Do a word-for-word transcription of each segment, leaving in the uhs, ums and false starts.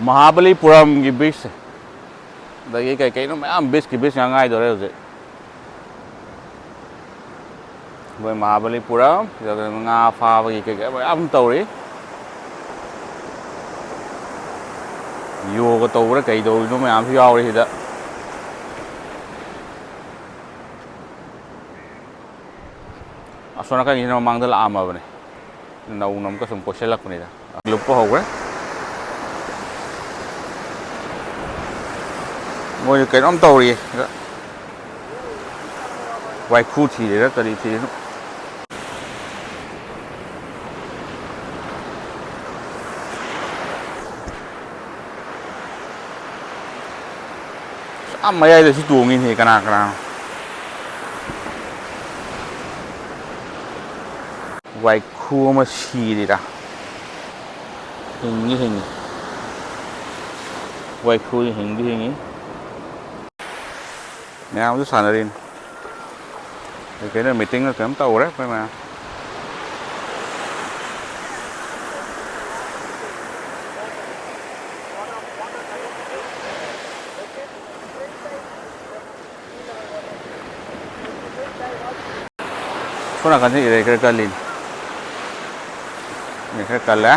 ꯃꯍꯥꯕꯂꯤꯄꯨꯔꯝꯒꯤ ꯕꯤꯆꯁꯦ, ꯑꯗꯒꯤ ꯀꯩ ꯀꯩꯅꯣ ꯃꯌꯥꯝ, ꯕꯤꯆꯀꯤ ꯕꯤꯆ ꯉꯥꯛ ꯉꯥꯏꯗꯣꯔꯦ ꯍꯧꯖꯤꯛ꯫ ꯑꯩꯈꯣꯏ ꯃꯍꯥꯕꯂꯤꯄꯨꯔꯝ, ꯁꯤꯗ ꯉꯥ ꯐꯥꯕꯒꯤ ꯀꯩ ꯀꯩ ꯃꯌꯥꯝ ꯇꯧꯔꯤ꯫ ꯌꯣꯒ ꯇꯧꯕ꯭ꯔꯥ ꯀꯩ ꯇꯧꯔꯤꯅꯣ ꯃꯌꯥꯝꯁꯨ ꯌꯥꯎꯔꯤ ꯁꯤꯗ꯫ ꯑꯁꯣꯝ ꯅꯥꯀꯟꯒꯤꯁꯤꯅ ꯃꯃꯥꯡꯗ ꯂꯥꯛꯑꯝꯃꯕꯅꯦ, ꯅꯧꯅ ꯑꯃꯨꯛꯀ ꯁꯨꯝ ꯀꯣꯏꯁꯤꯜꯂꯛꯄꯅꯤꯗ꯫ ꯂꯨꯞꯄ ꯍꯧꯈ꯭ꯔꯦ꯫ ꯃꯣꯏꯁꯨ ꯀꯩꯅꯣꯝ ꯇꯧꯔꯤꯌꯦ꯫ ꯋꯥꯏꯈꯨ ꯊꯤꯔꯤꯔꯥ ꯀꯔꯤ ꯊꯤꯔꯤꯅꯣ? ꯑꯥ ꯃꯌꯥꯏꯗ ꯁꯤ ꯇꯣꯡꯉꯤꯅꯦ ꯀꯅꯥ ꯀꯅꯥꯅꯣ? ꯋꯥꯏꯈꯨ ꯑꯃ ꯁꯤꯔꯤꯔꯥ? ꯍꯤꯡꯉꯤ, ꯍꯤꯡꯉꯤ꯫ ꯋꯥꯏꯈꯨ ꯍꯤꯡꯗꯤ ꯍꯤꯡꯉꯤ꯫ ꯃꯌꯥꯝꯁꯨ ꯁꯥꯟꯅꯔꯤꯅꯤ꯫ ꯀꯩ ꯀꯩꯅꯣ ꯃꯤꯇꯤꯡꯂ ꯀꯩꯅꯣꯝ ꯇꯧꯈ꯭ꯔꯦ ꯑꯩꯈꯣꯏ ꯃꯌꯥꯝ꯫ ꯁꯣꯝ ꯅꯥꯀꯟꯁꯦ ꯏꯔꯩ ꯈꯔ ꯀꯜꯂꯤꯅꯦ꯫ ꯏꯔꯩ ꯈꯔ ꯀꯜꯂꯦ꯫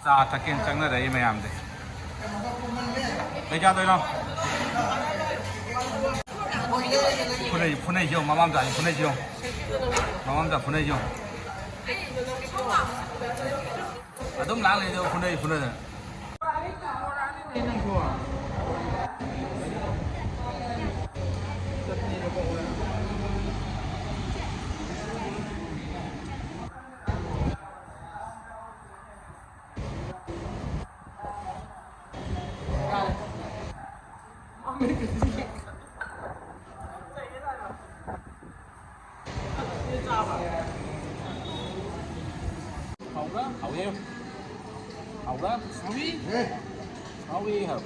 ꯆꯥ ꯊꯛꯀꯦꯅ ꯆꯪꯅꯔꯛꯏ ꯃꯌꯥꯝꯁꯦ꯫ ꯀꯩ ꯆꯥꯗꯣꯏꯅꯣ? ꯐꯨꯅꯩ, ꯐꯨꯅꯩꯁꯤ ꯌꯦꯡꯉꯨ, ꯃꯃꯥ ꯃꯆꯥꯅꯤ ꯐꯨꯅꯩꯁꯤ ꯌꯦꯡꯉꯨ꯫ ꯃꯃꯥ ꯃꯆꯥ ꯐꯨꯅꯩꯁꯤ ꯌꯦꯡꯉꯨ꯫ ꯑꯗꯨꯝ ꯂꯥꯛ ꯂꯩꯗꯣ ꯐꯨꯅꯩ, ꯐꯨꯅꯗꯅ꯫ ꯍꯥꯎꯕ꯭ꯔꯥ? ꯍꯥꯎꯏ? ꯍꯥꯎꯏ ꯍꯥꯏꯕ꯫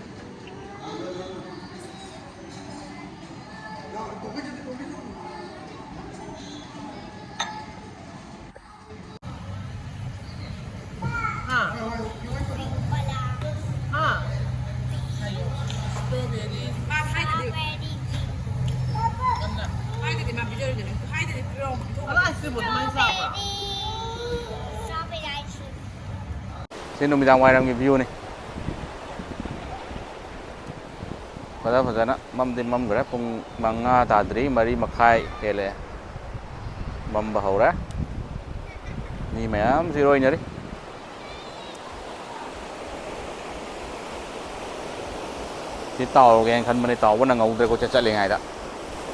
ꯍꯥ? ꯍꯥ? Strawberry. ꯃꯥ ꯍꯥꯏꯗꯗꯤ, ꯍꯥꯏꯗꯗꯤ ꯃꯥ ꯄꯤꯖꯔꯣꯏꯗꯅ꯫ ꯍꯥꯏꯗꯗꯤ ꯄꯤꯔꯛꯑꯣ, ꯄꯤꯊꯣꯛꯑꯣ꯫ ꯑꯗꯣ ice cream ꯕꯨ ꯑꯗꯨꯃꯥꯏꯅ ꯆꯥꯕ꯭ꯔꯥ? ꯁꯤ ꯅꯨꯃꯤꯗꯥꯡ ꯋꯥꯏꯔꯝꯒꯤ view ꯅꯤ꯫ ꯐꯖ ꯐꯖꯅ ꯃꯝꯗꯤ ꯃꯝꯈ꯭ꯔꯦ꯫ ꯄꯨꯡ ꯃꯉꯥ ꯇꯥꯗ꯭ꯔꯤ, ꯃꯔꯤ ꯃꯈꯥꯏ ꯍꯦꯜꯂꯛꯑꯦ꯫ ꯃꯝꯕ ꯍꯧꯔꯦ꯫ ꯃꯤ ꯃꯌꯥꯝꯁꯨ ꯏꯔꯣꯏꯅꯔꯤ꯫ ꯁꯤ ꯇꯥꯎꯔꯒꯦꯅ ꯈꯟꯕꯅꯦ, ꯇꯥꯎꯕ ꯅꯪꯍꯧꯗ꯭ꯔꯦ ꯀꯣꯏꯆꯠ ꯆꯠꯂꯤꯉꯩꯗ꯫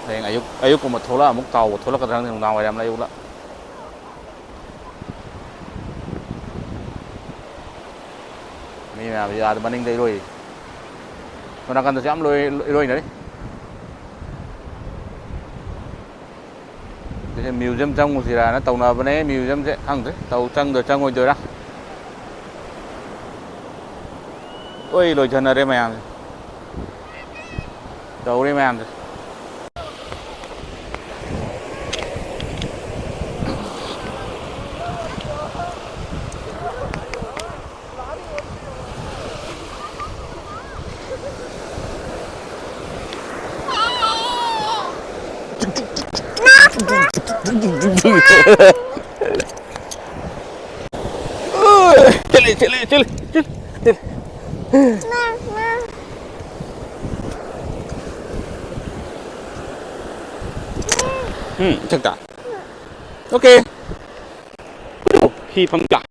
ꯍꯌꯦꯡ ꯑꯌꯨꯛ, ꯑꯌꯨꯛꯀꯨꯝꯕ ꯊꯣꯛꯂꯛꯑ ꯑꯃꯨꯛ ꯇꯥꯎꯕ ꯊꯣꯛꯂꯛꯀꯗ꯭ꯔꯥ ꯈꯪꯗꯦ, ꯅꯨꯡꯗꯥꯡ ꯋꯥꯏꯔꯝꯂ ꯑꯌꯨꯛꯂ꯫ ꯃꯤ ꯃꯌꯥꯝꯁꯤ ꯑꯥꯗ ꯃꯅꯤꯡꯗ ꯏꯔꯣꯏꯔꯤ꯫ ꯁꯣꯝ ꯅꯥꯀꯟꯗꯁꯨ ꯌꯥꯝ ꯂꯣꯏ-, ꯏꯔꯣꯏꯅꯔꯤ꯫ ꯁꯤꯁꯦ museum ꯆꯪꯉꯨꯁꯤꯔꯥꯅ ꯇꯧꯅꯕꯅꯦ꯫ Museum ꯁꯦ ꯈꯪꯗ꯭ꯔꯦ, ꯇꯧ-, ꯆꯪꯗꯣꯏ ꯆꯪꯉꯣꯏꯗꯣꯏꯔꯥ꯫ ꯂꯣꯏ ꯂꯣꯏꯊꯅꯔꯦ ꯃꯌꯥꯝꯁꯦ꯫ ꯇꯧꯔꯤ ꯃꯌꯥꯝꯁꯦ꯫ ꯆꯠꯂꯦ, ꯆꯠꯂꯦ, ꯆꯠꯂꯦ, ꯆꯠꯂꯦ, ꯆꯠꯂꯦ꯫ ꯎꯝ, ꯏꯊꯛꯇ꯫ Okay꯫ ꯐꯤ ꯐꯪ ꯀꯌꯥ?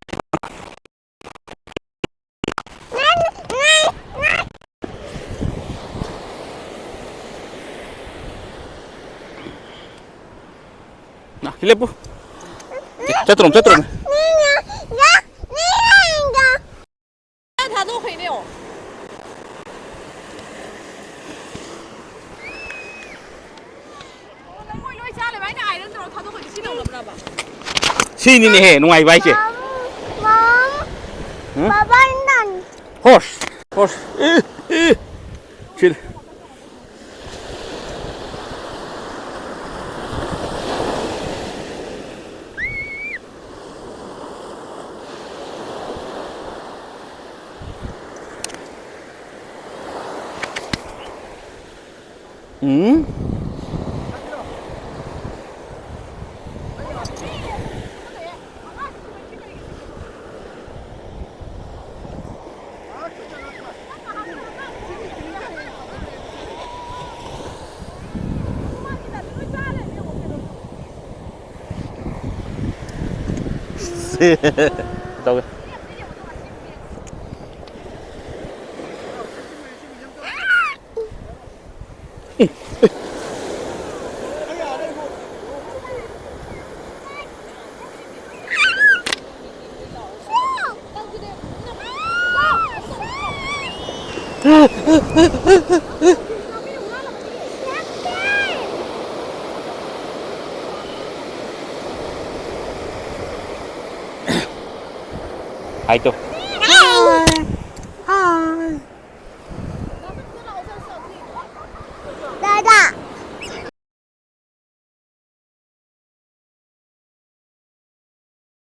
ꯅ, ꯁꯤ ꯂꯦꯞꯄꯨ꯫ ꯆꯠꯇ꯭ꯔꯣꯝ, ꯆꯠꯇ꯭ꯔꯣꯝ꯫ ꯊꯥꯗꯣꯛꯈ꯭ꯔꯤꯅꯦ, ꯑꯣ꯫ ꯑꯣ, ꯂꯩꯉꯣꯏ ꯂꯣꯏ ꯆꯥ ꯂꯩꯕ, ꯑꯩꯅ iron ꯇꯧꯔ ꯊꯥꯗꯣꯛꯈ꯭ꯔꯗꯤ ꯁꯤ ꯇꯧꯅꯕ꯭ꯔꯕ? ꯁꯤꯅꯤꯅꯦꯍꯦ ꯅꯨꯡꯉꯥꯏꯕ ꯍꯥꯏꯁꯦ꯫ Baba, indan. Horse. Horse. Eh, eh. Chill. ꯎꯝ꯫ ꯇꯧꯒꯦ꯫ ꯍꯥꯏ ꯇꯧ꯫